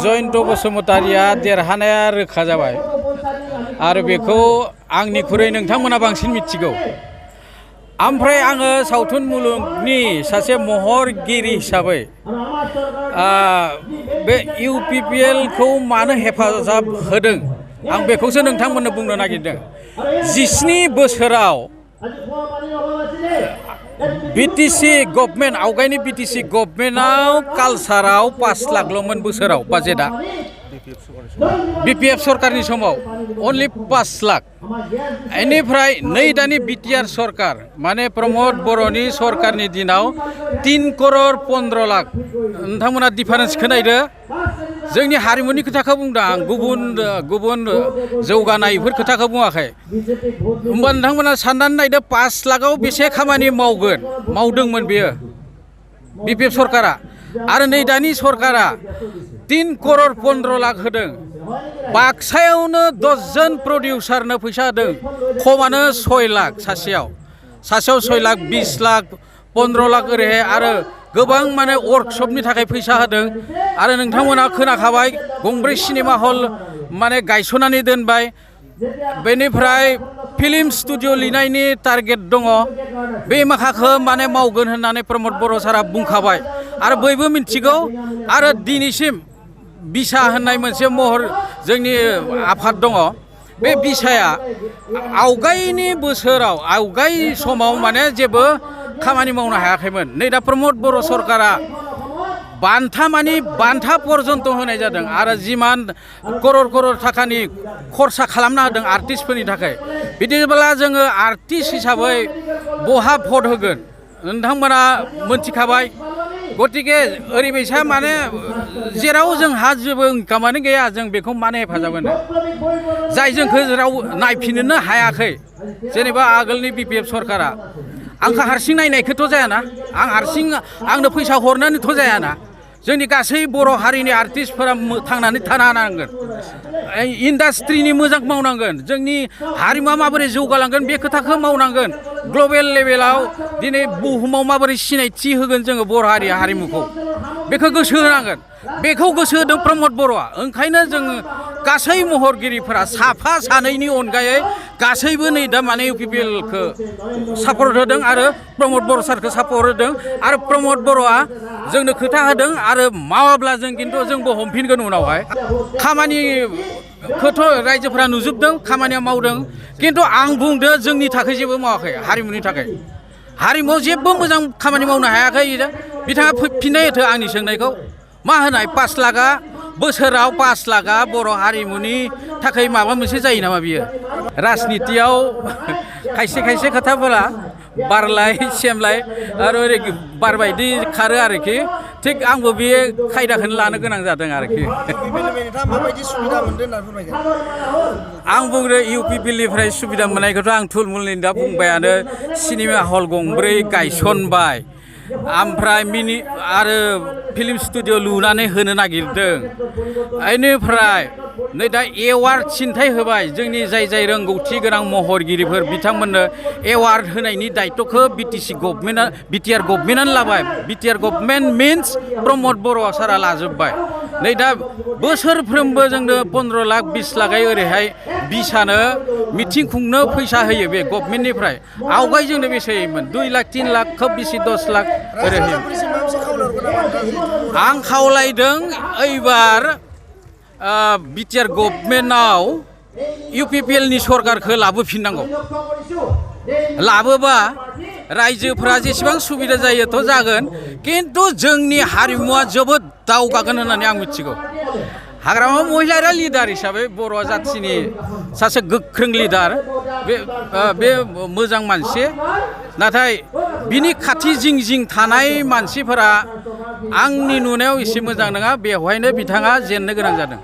जयन्त बसुमतारिया देरहानाया रोखा जाबाय आरो बेखौ आंनिख्रुइ नोंथांमोना बांसिन मिथिगौ। ओमफ्राय आङो सावथुन मुलुगनि सासे महरगिरि हिसाबै बे UPPL खौ मानो हेफाजाब होदों आं बेखौसो नोंथांमोननो बुंनो नागिरदों। 17 बोसोराव BTC गभर्नमेन्ट आवगायनि BTC गभर्नमेन्टआव कालसाराव 5 लाखल'मोन बोसोराव बाजेटआ। BPF सरकारनि समाव अनलि 5 लाख। बेनिफ्राय नै दानि BTR सरकार माने प्रमद बर'नि सरकारनि दिनाव 3 करोड़ 15 लाख। नोंथांमोना डिफारेन्सखौ नायदो। जोंनि हारिमुनि खोथाखौ बुंदों आं, गुबुन जौगानायफोर खोथाखौ बुङाखै। होमबा नोंथांमोना साननानै नायदो 5 लाखआव बेसे खामानि मावदोंमोन बेयो BPF सरकारा। आरो नै दानि सरकारा 3 करोड़ 15 लाख होदों। बाक्सायावनो 10 जन प्रडिउसारनो फैसा होदों, खमानो 6 लाख सासेयाव 6 लाख 20 लाख 15 लाख ओरैहाय आरो गोबां माने वर्कशपनि थाखाय फैसा होदों। आरो नोंथांमोना खोनाखाबाय गंब्रै सिनेमा हल माने गायसननानै दोनबाय। बेनिफ्राय फिल्म स्टुडिअ लिरनायनि टारगेट दङ। बे माखाखौ माने मावगोन होननानै प्रमद बर' सारा बुंखाबाय आरो बयबो मिथिगौ। आरो दिनैसिम बिसा होननाय मोनसे महर जोंनि आफाद दङ। बे बिसाया आवगायनि बोसोराव आवगाय समाव माने जेबो खामानि मावनो हायाखैमोन। नै दा प्रमद बर' सरकारा बान्था पर्यन्त होनाय जादों आरो जिमान करोड़ थाखानि खरसा खालामना होदों आर्टिस्टफोरनि थाखाय। बिदिब्ला जोङो आर्टिस्ट हिसाबै बहा भट होगोन नोंथांमोना मोनथिखाबाय। गतिके ओरैबायसा माने जेराव जोंहा जेबो इनकामानो गैया जों बेखौ मानो हेफाजाब होनो, जाय जोंखौ राव नायफिननो हायाखै। जेनेबा आगोलनि BPF सरकारा आंखौ हारसिं नायनायखौथ' जायाना, आं हारसिं आंनो फैसा हरनानैथ' जायाना। जोंनि गासै बर' हारिनि आर्टिस्टफोरा थांनानै थानो हानांगोन, इन्डास्ट्रिनि मोजां मावनांगोन, जोंनि हारिमुआ माबोरै जौगालांगोन बे खोथाखौ मावनांगोन। ग्लबेल लेभेलाव दिनै बुहुमाव माबोरै सिनायथि होगोन जोङो बर' हारिया हारिमुखौ, बेखौ गोसो होनांगोन। बेखौ गोसो होदों प्रमद बर'आ। ओंखायनो जोङो गासै महरगिरिफोरा साफा सानैनि अनगायै गासैबो नै दा माने UPPL खौ सापर्ट होदों आरो प्रमद बर' सारखौ सापर्ट होदों। आरो प्रमद बर'आ जोंनो खोथा होदों आरो मावाब्ला जों खिन्थु जोंबो हमफिनगोन उनावहाय। खामानिखौथ' रायजोफोरा नुजोबदों, खामानिया मावदों, खिन्थु आं बुंदों जोंनि थाखाय जेबो मावाखै, हारिमुनि थाखाय। हारिमुआव जेबो मोजां खामानि मावनो हायाखै। बिथाङा फिननाय होथो आंनि सोंनायखौ। मा होनाय 5 लाखआ बोसोराव 5 लाखआ बर' हारिमुनि थाखाय माबा मोनसे जायो नामा बियो? राजनितियाव खायसे खोथाफोरा बारलाय सेमलाय आरो ओरै बारबायदि खारो आरोखि। थिग आंबो बे खायदाखौनो लानो गोनां जादों आरोखि। आं बुंदों UPPL निफ्राय सुबिदा मोननायखौथ' आं थुलमुलनि दा बुंबायानो। सिनेमा हल 2 गायसनबाय, ओमफ्राय आरो फिल्म स्टुडिअ लुनानै होनो नागिरदों। बेनिफ्राय नै दा एवार्ड सिन्थाय होबाय जोंनि जाय रोंगौथि गोनां महरगिरिफोर बिथांमोननो एवार्ड होनायनि दायित्वखौ BTR गभर्नमेन्टआनो लाबाय। BTR गभर्नमेन्ट मिन्स प्रमद बर' सारा लाजोब्बाय। नै दा बोसोरफ्रोमबो जोंनो 15 लाख 20 लाखै ओरैहाय बिसानो मिथिं खुंनो फैसा होयो बे गभर्नमेन्टनिफ्राय। आवगाय जोंनो बेसे होयोमोन? 2 लाख 3 लाख खोब बेसे 10 लाख ओरै होयो। आं खावलायदों ओइबार BTR गभर्नमेन्टआव UPPL नि सरकारखौ लाबोफिननांगौ। लाबोबा रायजोफोरा जेसेबां सुबिदा जायोथ' जागोन, खिन्थु जोंनि हारिमुवा जोबोद दावगागोन होननानै आं मिथिगौ। हाग्रामा महिलारिया लिडार हिसाबै बर' जाथिनि सासे गोख्रों लिडार, बे मोजां मानसि। नाथाय बिनि खाथि जिं थानाय मानसिफोरा आंनि नुनायाव एसे मोजां नङा। बेवहायनो बिथाङा जेननो गोनां जादों।